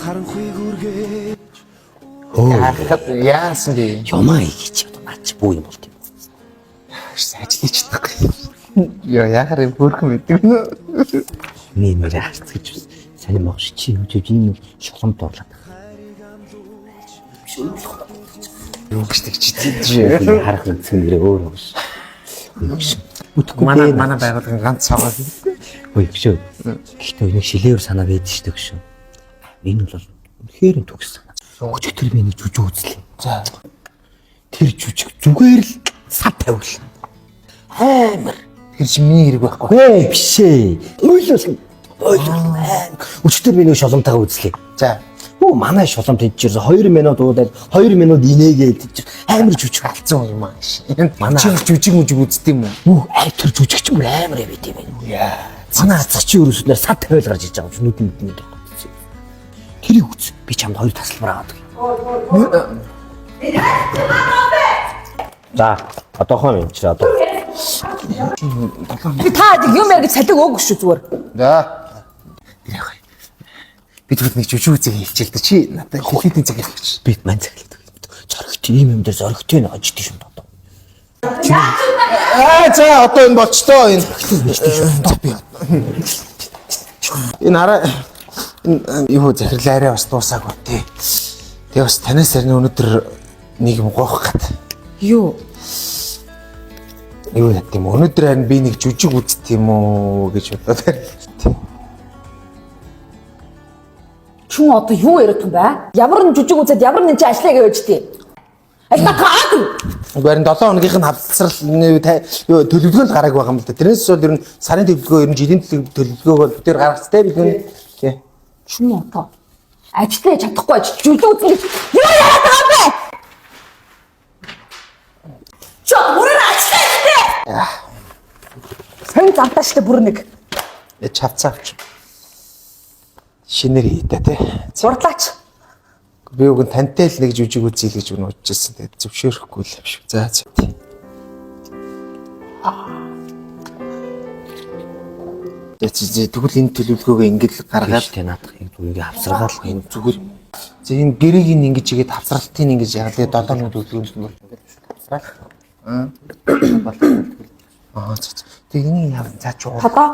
Харанхуй гүргэж Яахад яасан бэ? Юмаа хийж одоо наад чи бүү юм болт юм. Ажиллаж чадахгүй. Йоо яхаар юм хөөрхөн байдаг нөө. Миний нэрээ харц гэж бас сонир мог чи юу ч юм шолом дурлаад байгаа. Биш ойлгох. Юу гэж тэгж чи. Харах үнцэн нэрээ өөр юм ш. Биш. Үтгэхгүй Манай манай байгууллагын ганц цогоо. Ой гшөө. Гэхдээ нэг шилээвэр санаа байдаг шүү дээ гшөө. Энэ бол үнэхээр төгс санаа. Өчигдөр би нэг жүжиг үзлээ. За. Тэр жүжиг зүгээр л сав тавиглаа. Амар. Тэр чи миний хэрэг байхгүй. Гүй биш ээ. Ойлуулна. Ойлуулна. Амар. Өчигдөр би нэг шоломтойгоо үзлээ. За. Үу манай шолом тэжээрсэн 2 минут уудаад 2 минут инээгээд тэжээр амар жүжиг. Алдсан юм аа. Манай- Чи жүжиг мүжиг үздэг юм уу? Үу ай тэр жүжигч бүр амар юм байт юм байна. Яа. Манай ацгчийн өрөөснөр сав тавиал гарч иж байгаа юм чи нүдэн нүдэн гэдэг. Тэрийг үз. Би чамд хоёр тасалбар аваад өгье. За одоохон юм чи одоо. Би та юм яа гэж салиг өөг шүү зүгээр. За. Яг. Би тэгвэл нэг жүжиг үзээ хэлчихэл дээ. Чи надад хэлхийдэн цаг хэлчих. Би мань цаглаад өгье. Зоригт ийм юм дээр зоригтой нэг ажид юм одоо. Аа за одоо энэ болчтоо энэ. За би. Энэ араа энэ юу захирлаа арай бас дуусаагүй тий. Тэгээ бас танаас харин өнөөдөр нэг юм гоох гат. Юу? Юу яд юм өнөөдөр харин би нэг жүжиг үзт юм уу гэж бодоод байна. Тий. Чүн одоо юу яриад юм бэ? Ямар нэг жүжиг үзээд ямар нэг чи ажиллая гэж тий. Аль таад. Үгүй харин 7 хоногийнх нь хавцрал юу төлөвлөгөө л гарааг байгаа юм л да. Тэрнээс бол ер нь сарын төлөвлөгөө ер нь жилийн төлөвлөгөөг бол бид тэр гаргацтай бид нь тий. Чүн одоо ажиллая чадахгүй ажил жүжиг үзнэ гэж юу яриад байгаа юм бэ? Чи бүрээр ажиллая гэдэг. Сонь замтаа штэ бүр нэг. Э чавцаа авч. Шинээр хий та тий. Зурлаач. Би уг нь тантай л нэг жүжиг үзье л гэж үнэ удажсэн. Тэгээд зөвшөөрөхгүй л юм шиг. За за. За за за, тэгвэл энэ төлөвлөгөөгөө ингэж л гаргаад Гаргаад тэ наадах яг зүгээр ингээ хавсаргаал энэ зүгээр. За энэ гэрээг нь ингэж игээд хавсралтыг ингэж яагаад тэгээ 7 хоног төлөвлөгөөнд нь бол ингэж хавсраал. Аа. Аа за за. Тэгээ энийг яав за чи уу. Тодоо.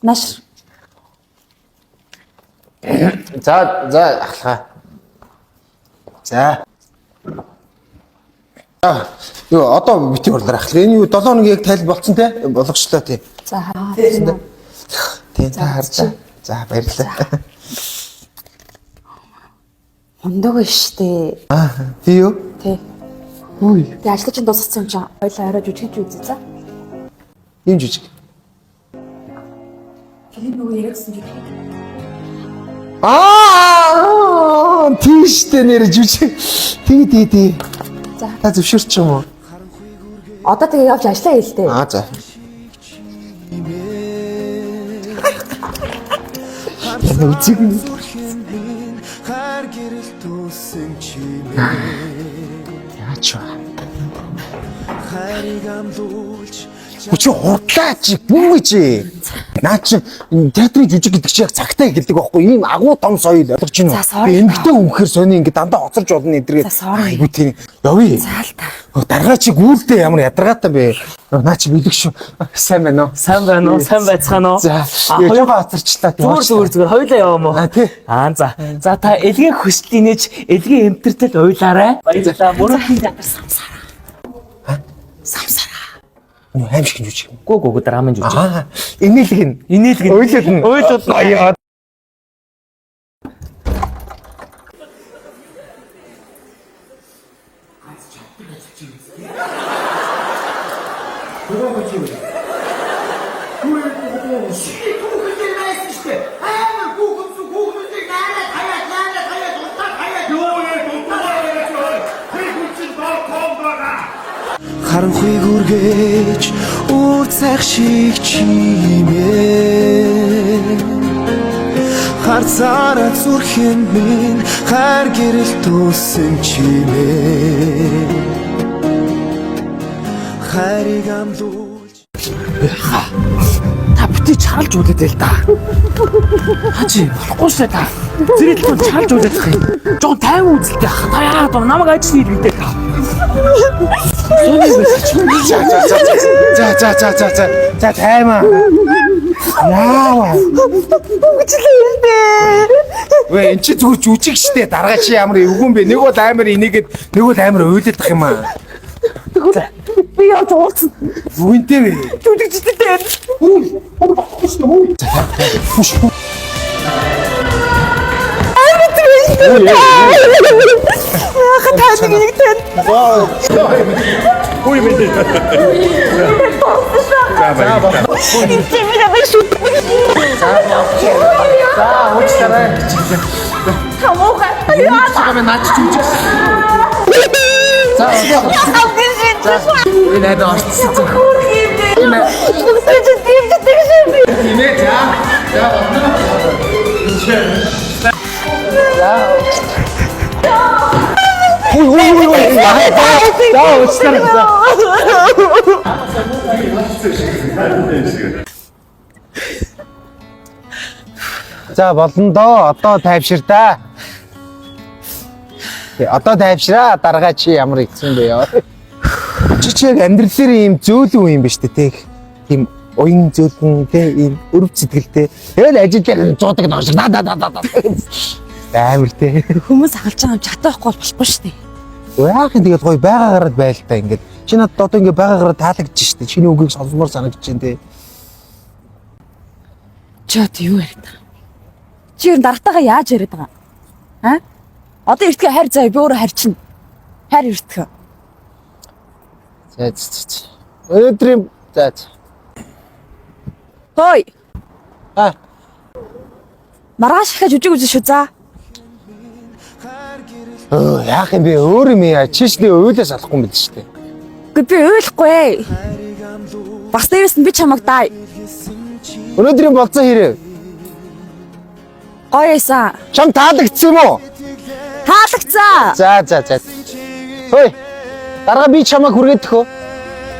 Нааш. За за ахлаа. За. Аа, юу одоо бити хурлаар ахлаа. Энэ юу 7 хоног яг тайл болцсон те болгочлоо тий. За. Тий та харж. За баярлалаа. Мундаг штэ. Аа тий юу? Тий. Үгүй. Тэгээ ажлаа чинь дуусгасан юм чинь хоёлаа орой жүжигч үзье за. Ийм жижиг. Тэр нөгөө яриадсан жүжиг. Аа тийш тэ нэр жижиг. Тий тий тий. За. Та зөвшөөрч юм уу? Одоо тэгээ явж ажиллаа хийл дээ. Аа за. Яна үзег нь. зүрхэнд хар гэрэл түүсэн чимээ Яач вэ? Хайрыг амлуулж Чи хурдлаа чи бүү чи. Наа чи энэ театрын жүжиг гэдэг чи яг цагтаа эхэлдэг байхгүй ийм агуу том соёл ойлгож байна За, sorry. уу? Би эмгтэй өнгөхөр сони ингэ дандаа хоцорж болно эдэргээ. За, sorry. Айгуу тийм. Явъя. За л та. Даргаа чи гүйлдээ ямар ядаргаатай бэ? Наа чи бэлэг шүү. Сайн байна уу? Сайн байна уу? Сайн байцгаана уу? За. А, Хоёугаа хоцорчлаа. Зүгээр зүгээр зүгээр хоёулаа яваа мó. А, тий. Аа за. За та элгийн хүслийнэж элгийн эмтэртэл уйлаарай. Баярлалаа. Мөрөхийн театр самсараа. Самсараа. Нүү аим шиг жүжиг. Гүү гүү драмын жүжиг. Аа, инээлэг нь. Инээлэг нь. Уйлал нь. Уйлал нь. Аяа. Харанхуй гүргэж үр цайх шиг чимээ. Харцаараа зүрхэн минь хайр гэрэл тулсан чимээ. Хайрыг амлуулж Та бити чаралж үлээд л да. Хачи болохгүй шээ та. Зэрэг л чаралж үлээд их юм. Жон тайван үзэлтэй ах. Та яагаад ба намайг ажил хийлгэдэг та. За за за за за за таймаа. Яава. Вэ эн чи зүгээр жүжиг штэ дарга чи ямар эвгүй юм бэ? Нэг бол амар энийгэд нэг бол амар уйлдах юм аа. Би явж уулзсан. Үгэнтэй вэ? Жүжигчтэй. Яха та нэг тань. За уучлаарай. Хамууга. Чамаа наач жүжиг. За би надад орцсон. Инээ за. За бодно. Хүй хүй хүй хүй. За уучлаарай. За. За болно доо. Одоо тайвшир та. Тэ, одоо тайвшраа. Дарга чи ямар ихсэн бэ яа. Чи чи яг амьдрал дээр ийм зөөлөн үе юм ба штэ тэ. Тийм уян зөөлөн тэ ийм өрөв сэтгэлтэй. Тэгэл ажил дээр зуудаг нэг шиг да да да да. Амар тэ. Хүмүүс ахалж байгаа юм чадахгүй бол болохгүй шүү дээ. Яах юм тэгэл гоё байгаагаар л байл та ингээд. Чи надад одоо ингээд байгаагаар таалагдж штэ. Чиний үгийг сонсомоор санагдаж байна тэ. Чи одоо юу яриад байгаа юм? Чи ер нь даргатайгаа яаж яриад байгаа юм? А? Одоо эртгээ хайр заяа би өөрөө харчин. Хайр эртгээ. За за за. Өнөөдрийн за за. Хой. А Маргааш ихэ жүжиг үзэн шүү за. Өө яах юм бэ? Өөр юм яа. Чи ч нэг уйлаас алахгүй юм биш үү? Үгүй би уйлахгүй. Бас дээрээс нь би чамайг даа. Өнөөдрийн болцоо хэрэг. Гоё эсэн. Чам таалагдсан юм уу? Таалагдсан. За за за. Хөөе. Дарга би чамайг хүргээд төхөө.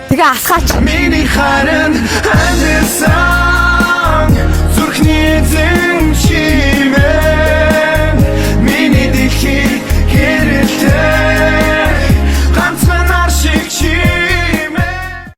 Тэгээ алхаач. Миний харин амьдсан зүрхний зэн.